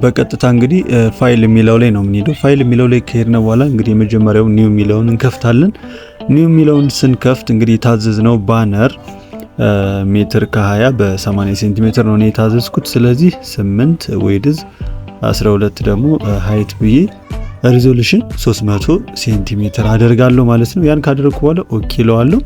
በቀጥታ እንግዲህ ፋይል የሚለው ላይ ነው የምንሄደው። ፋይል የሚለው ላይ ከሄድን በኋላ እንግዲህ የመጀመሪያው new የሚለውን እንከፍታለን። New የሚለውን ስንከፍት እንግዲህ የታዘዝነው banner ሜትር ከ20 በ80 ሴንቲሜትር ነው የታዘዝኩት። ስለዚህ 8 width 12 ደግሞ height ብዬ resolution 300 ሴንቲሜትር አደርጋለሁ ማለት ነው። ያን ካደረግኩ በኋላ okay እለዋለሁ።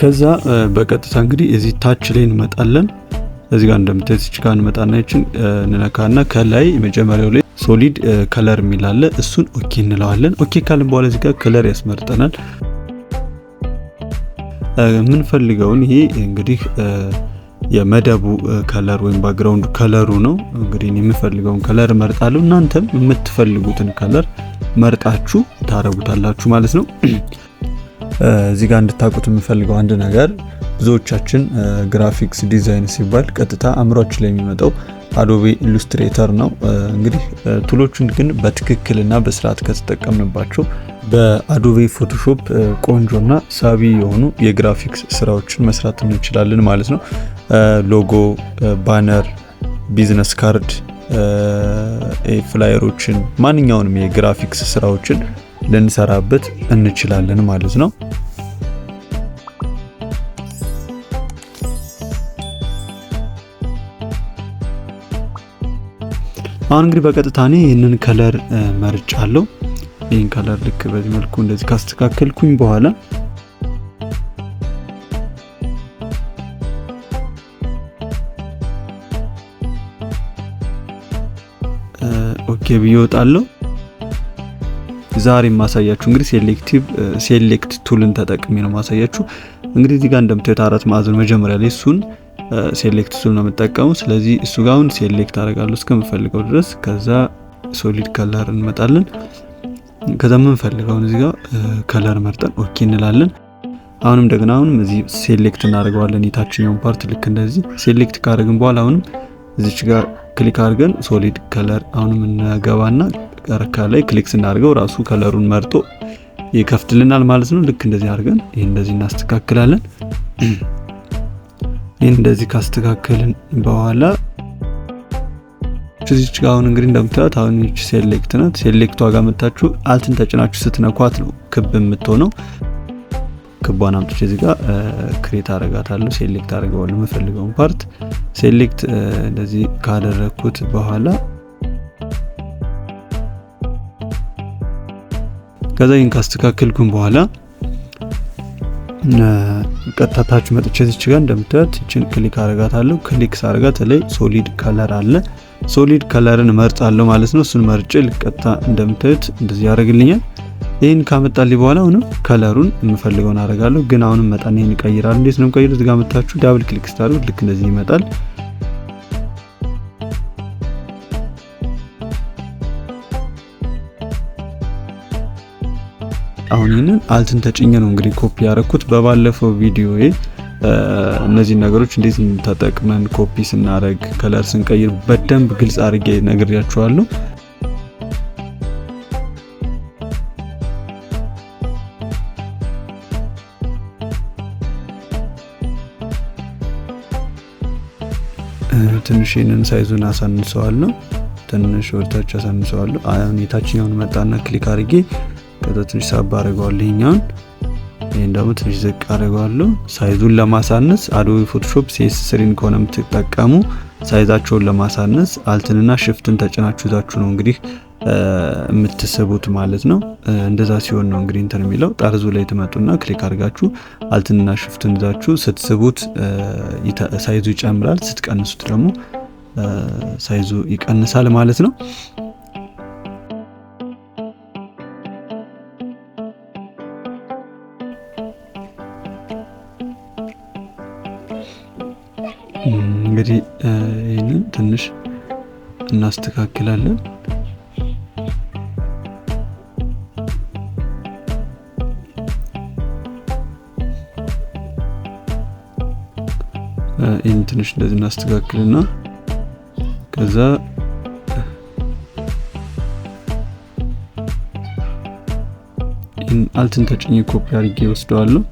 ከዛ በቀጥታ እንግዲህ እዚህ ታች ላይ እንመጣለን። እዚህ ጋር እንደምታዩት እዚህ ጋር እንመጣና ይችን እንነካና ከላይ መጀመሪያው ላይ solid color የሚል አለ። እሱን okay እንለዋለን። Okay ካልን በኋላ እዚህ ጋር color ያስመርጠናል። የምንፈልገውን ይሄ እንግዲህ የመደቡ color ወይም background color ኡ ነው። እንግዲህ እኔ የምፈልገውን color መርጣለሁ። እናንተም የምትፈልጉትን color መርጣችሁ ታረጉታላችሁ ማለት ነው። እዚህ ጋር እንድታውቁት የምፈልገው አንድ ነገር፣ ብዙዎቻችን graphics design ሲባል ቀጥታ አእምሯችን ላይ የሚመጣው Adobe Illustrator ነው። እንግዲህ tool ኦቹን ግን በትክክልና በስርዓት ከተጠቀምንባቸው በ Adobe Photoshop ቆንጆና ሳቢ የሆኑ የግራፊክስ ስራዎችን መስራት እንችላለን ማለት ነው። Logo፣ banner፣ business card፣ flyer ኦችን፣ ማንኛውንም የግራፊክስ ስራዎችን ልንሰራበት እንችላለን ማለት ነው። አሁን እንግዲህ በቀጥታ እኔ ይህንን color መርጫለሁ። ይህን color ልክ በዚህ መልኩ እንደዚህ ካስተካከልኩኝ በኋላ okay ብዬ እወጣለሁ። ዛሬ የማሳያችሁ እንግዲህ selective select tool ን ተጠቅሜ ነው ማሳያችሁ። እንግዲህ እዚህ ጋር እንደምታዩት አራት ማዕዘን መጀመሪያ ላይ እሱን select tool ነው የምጠቀመው። ስለዚህ እሱ ጋር አሁን select አደርጋለሁ እስከምፈልገው ድረስ። ከዛ solid color እንመጣለን። ከዛ የምንፈልገውን እዚህ ጋር color መርጠን okay እንላለን። አሁንም እንደገና አሁንም እዚህ select እናደርገዋለን የታችኛውን part። ልክ እንደዚህ select ካደረግን በኋላ አሁንም እዚች ጋር click አድርገን solid color አሁንም እንገባና ከላይ click ስናደርገው ራሱ color ኡን መርጦ ይከፍትልናል ማለት ነው። ልክ እንደዚህ አድርገን ይሄን እንደዚህ እናስተካክላለን። ይሄን እንደዚህ ካስተካከልን በኋላ እዚች ጋር አሁን እንግዲህ እንደምታዩት አሁን ይህች select ናት። Select ኧ ጋር መታችሁ Alt ን ተጭናችሁ ስትነኳት ነው ክብ የምትሆነው። ክቧን አምጥቼ እዚህ ጋር create አረጋታለሁ። Select አደርገዋለሁ የምፈልገውን part። Select እንደዚህ ካደረግኩት በኋላ ከዛ ይህን ካስተካከልኩኝ በኋላ ቀጥታ ታች መጥቼ እዚች ጋር እንደምታዩት ይችን click አረጋታለሁ። Click ሳረጋት ላይ solid color አለ። Solid color ን መርጣለሁ ማለት ነው። እሱን መርጬ ቀጥታ እንደምታዩት እንደዚህ ያደርግልኛል። ይህን ካመጣልኝ በኋላ አሁንም color ኡን የምፈልገውን አረጋለሁ። ግን አሁንም መጣን ይሄን እቀይራለሁ። እንዴት ነው የምቀይሩት? እዚህ ጋር መታችሁ double click ስታደርጉት ልክ እንደዚህ ይመጣል። አሁን ይህንን Alt ን ተጭኜ ነው እንግዲህ ኮፒ ያደረኩት። በባለፈው ቪዲዮዬ እነዚህን ነገሮች እንዴት ተጠቅመን ኮፒ ስናደርግ color ስንቀይር በደንብ ግልጽ አድርጌ ነግሬያችኋለሁ። ትንሽ ይህንን size ኡን አሳንሰዋለሁ። ትንሽ ወደታች አሳንሰዋለሁ። አሁን የታችኛውን መጣና click አድርጌ ከዛ ትንሽ ሳብ አድርገዋለሁ ይሄኛውን፣ ይሄን ደግሞ ትንሽ ዝቅ አድርገዋለሁ። Size ኡን ለማሳነስ Adobe Photoshop CS3 ን ከሆነ የምትጠቀሙ size ኣቸውን ለማሳነስ Alt ንና Shift ን ተጭናችሁ ይዛችሁ ነው እንግዲህ የምትስቡት ማለት ነው። እንደዛ ሲሆን ነው እንግዲህ እንትን የሚለው። ጠርዙ ላይ ትመጡና click አድርጋችሁ Alt ንና Shift ን ይዛችሁ ስትስቡት size ኡ ይጨምራል፣ ስትቀንሱት ደግሞ size ኡ ይቀንሳል ማለት ነው። እንግዲህ ይህንን ትንሽ እናስተካክላለን። ይህን ትንሽ እንደዚህ እናስተካክልና ከዛ ይህን Alt ን ተጭኜ ኮፒ አድርጌ ወስደዋለሁ።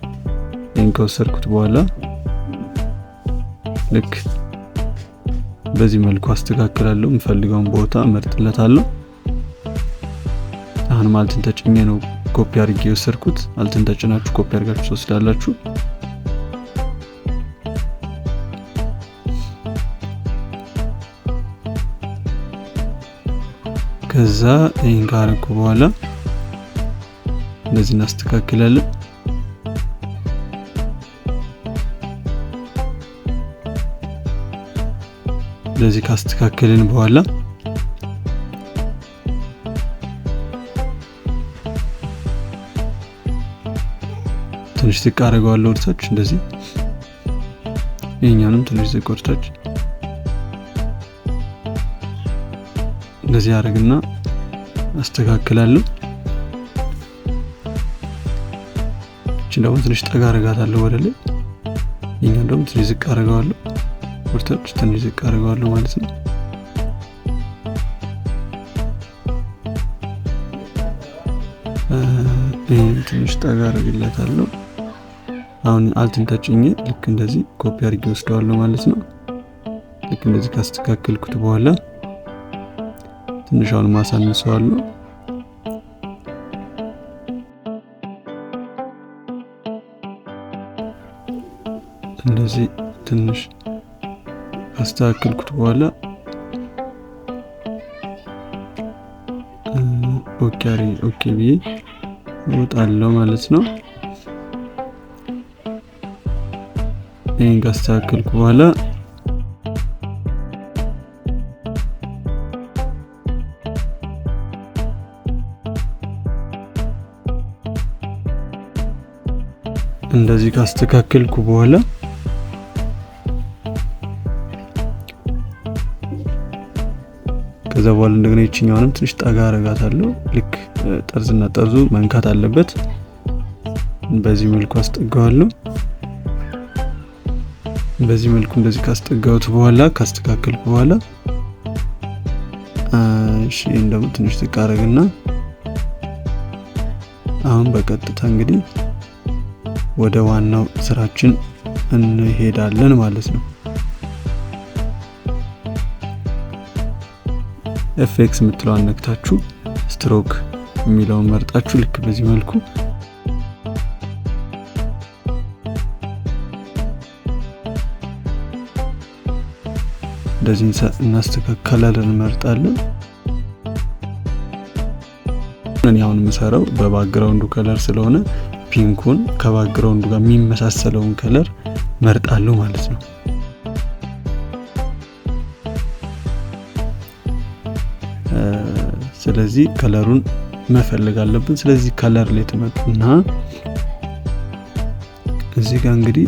ይህን ከወሰድኩት በኋላ ልክ በዚህ መልኩ አስተካክላለሁ። የምፈልገውን ቦታ እመርጥለታለሁ። አሁን Alt ን ተጭኜ ነው ኮፒ አድርጌ የወሰድኩት። Alt ን ተጭናችሁ ኮፒ አድርጋችሁ ትወስዳላችሁ። ከዛ ይሄን ካረኩ በኋላ እንደዚህ እናስተካክላለን። እንደዚህ ካስተካከልን በኋላ ትንሽ ዝቅ አደርገዋለሁ ወደታች እንደዚህ። ይሄኛውንም ትንሽ ዝቅ ወደታች እንደዚህ አደርግና አስተካክላለሁ። እቺን ደግሞ ትንሽ ጠጋ አደርጋታለሁ ወደ ላይ። ይሄኛውን ደግሞ ትንሽ ዝቅ አደርገዋለሁ ወደታች፣ ትንሽ ዝቅ አደርገዋለሁ ማለት ነው። ይሄን ትንሽ ጠጋ አደርግለታለሁ። አሁን Alt ን ተጭኜ ልክ እንደዚህ ኮፒ አድርጌ ወስደዋለሁ ማለት ነው። ልክ እንደዚህ ካስተካከልኩት በኋላ ትንሽ አሁን ማሳንሰዋለሁ። እንደዚህ ትንሽ ካስተካከልኩት በኋላ okay ብዬ እወጣለሁ ማለት ነው። ይሄን ካስተካከልኩ በኋላ እንደዚህ ካስተካከልኩ በኋላ ከዛ በኋላ እንደገና ይችኛውንም ትንሽ ጠጋ አረጋታለሁ። ልክ ጠርዝና ጠርዙ መንካት አለበት። በዚህ መልኩ አስጠጋዋለሁ። በዚህ መልኩ እንደዚህ ካስጠጋሁት በኋላ ካስተካከልኩ በኋላ እሺ እንደው ትንሽ ዝቅ አረግና አሁን በቀጥታ እንግዲህ ወደ ዋናው ስራችን እንሄዳለን ማለት ነው። FX የምትለዋን ነክታችሁ ስትሮክ የሚለውን መርጣችሁ ልክ በዚህ መልኩ እንደዚህ እናስተካክላለን፣ እንመርጣለን። እኔ አሁን የምሰራው በ background ኡ color ስለሆነ pink ኡን ከ background ኡ ጋር የሚመሳሰለውን color መርጣለሁ ማለት ነው። ስለዚህ color ኡን መፈለግ አለብን። ስለዚህ color ላይ ትመጡና እዚህ ጋር እንግዲህ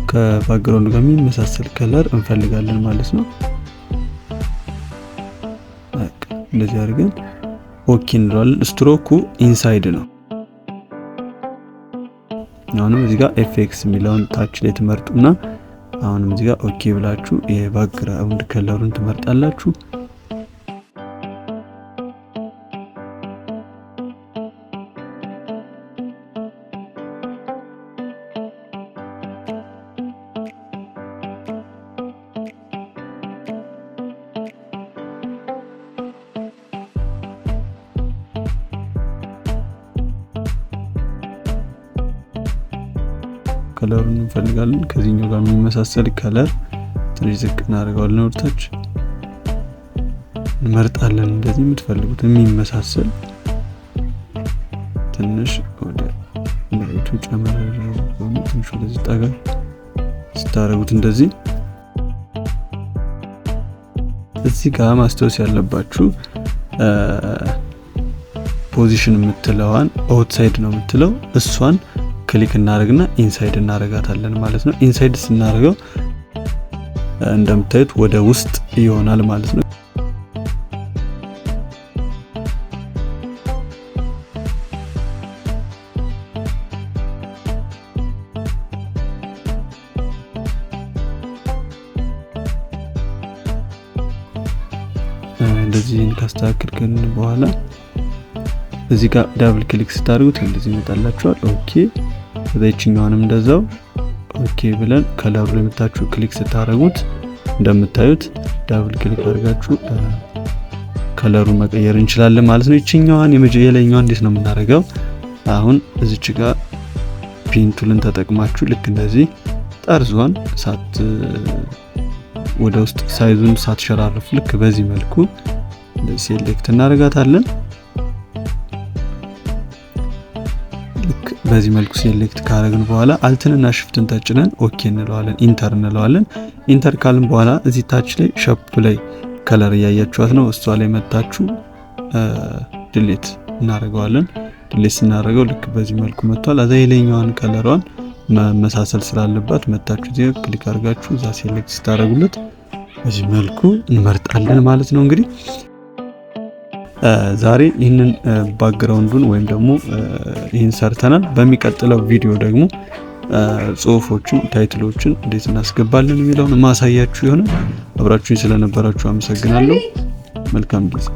ከ background ኡ ጋር የሚመሳሰል color እንፈልጋለን ማለት ነው። በቃ እንደዚህ አድርገን okay እንለዋለን። stroke ኡ inside ነው። አሁንም እዚህ ጋር FX የሚለውን ታች ላይ ትመርጡና አሁንም እዚህ ጋር okay ብላችሁ የ background color ኡን ትመርጣላችሁ። color ኡን እንፈልጋለን። ከዚህኛው ጋር የሚመሳሰል color ትንሽ ዝቅ እናደርገዋለን፣ ወደታች እንመርጣለን። እንደዚህ የምትፈልጉት የሚመሳሰል ትንሽ ወደ መሬቱ ጨመር ትንሽ ወደዚህ ጠጋ ስታደርጉት እንደዚህ። እዚህ ጋር ማስታወስ ያለባችሁ position የምትለዋን outside ነው የምትለው እሷን click እናደርግና inside እናደርጋታለን ማለት ነው። inside ስናደርገው እንደምታዩት ወደ ውስጥ ይሆናል ማለት ነው። እንደዚህ ካስተካከልን በኋላ እዚህ ጋር double click ስታደርጉት እንደዚህ ይመጣላችኋል። okay ከዛ ይችኛዋንም እንደዛው okay ብለን color ኡ ላይ መታችሁ click ስታደርጉት እንደምታዩት double click አድርጋችሁ color ኡን መቀየር እንችላለን ማለት ነው። ይችኛዋን የላይኛዋን እንዴት ነው የምናደርገው? አሁን እዚች ጋር pen tool ን ተጠቅማችሁ ልክ እንደዚህ ጠርዟን ሳት ወደ ውስጥ size ኡን ሳትሸራርፍ ልክ በዚህ መልኩ select እናደርጋታለን። ልክ በዚህ መልኩ select ካደረግን በኋላ Alt ንና Shift ን ተጭነን okay እንለዋለን፣ enter እንለዋለን። Enter ካልን በኋላ እዚህ ታች ላይ shape ላይ color እያያችኋት ነው። እሷ ላይ መታችሁ delete እናደርገዋለን። Delete ስናደርገው ልክ በዚህ መልኩ መጥቷል። አዛ የላይኛዋን color ሯን መመሳሰል ስላለባት መታችሁ እዚህ click አድርጋችሁ እዛ select ስታደርጉለት በዚህ መልኩ እንመርጣለን ማለት ነው። እንግዲህ ዛሬ ይህንን background ኡን ወይም ደግሞ ይህን ሰርተናል። በሚቀጥለው ቪዲዮ ደግሞ ጽሁፎችን፣ title ኦችን እንዴት እናስገባለን የሚለውን ማሳያችሁ ይሆናል። አብራችሁኝ ስለነበራችሁ አመሰግናለሁ። መልካም ጊዜ።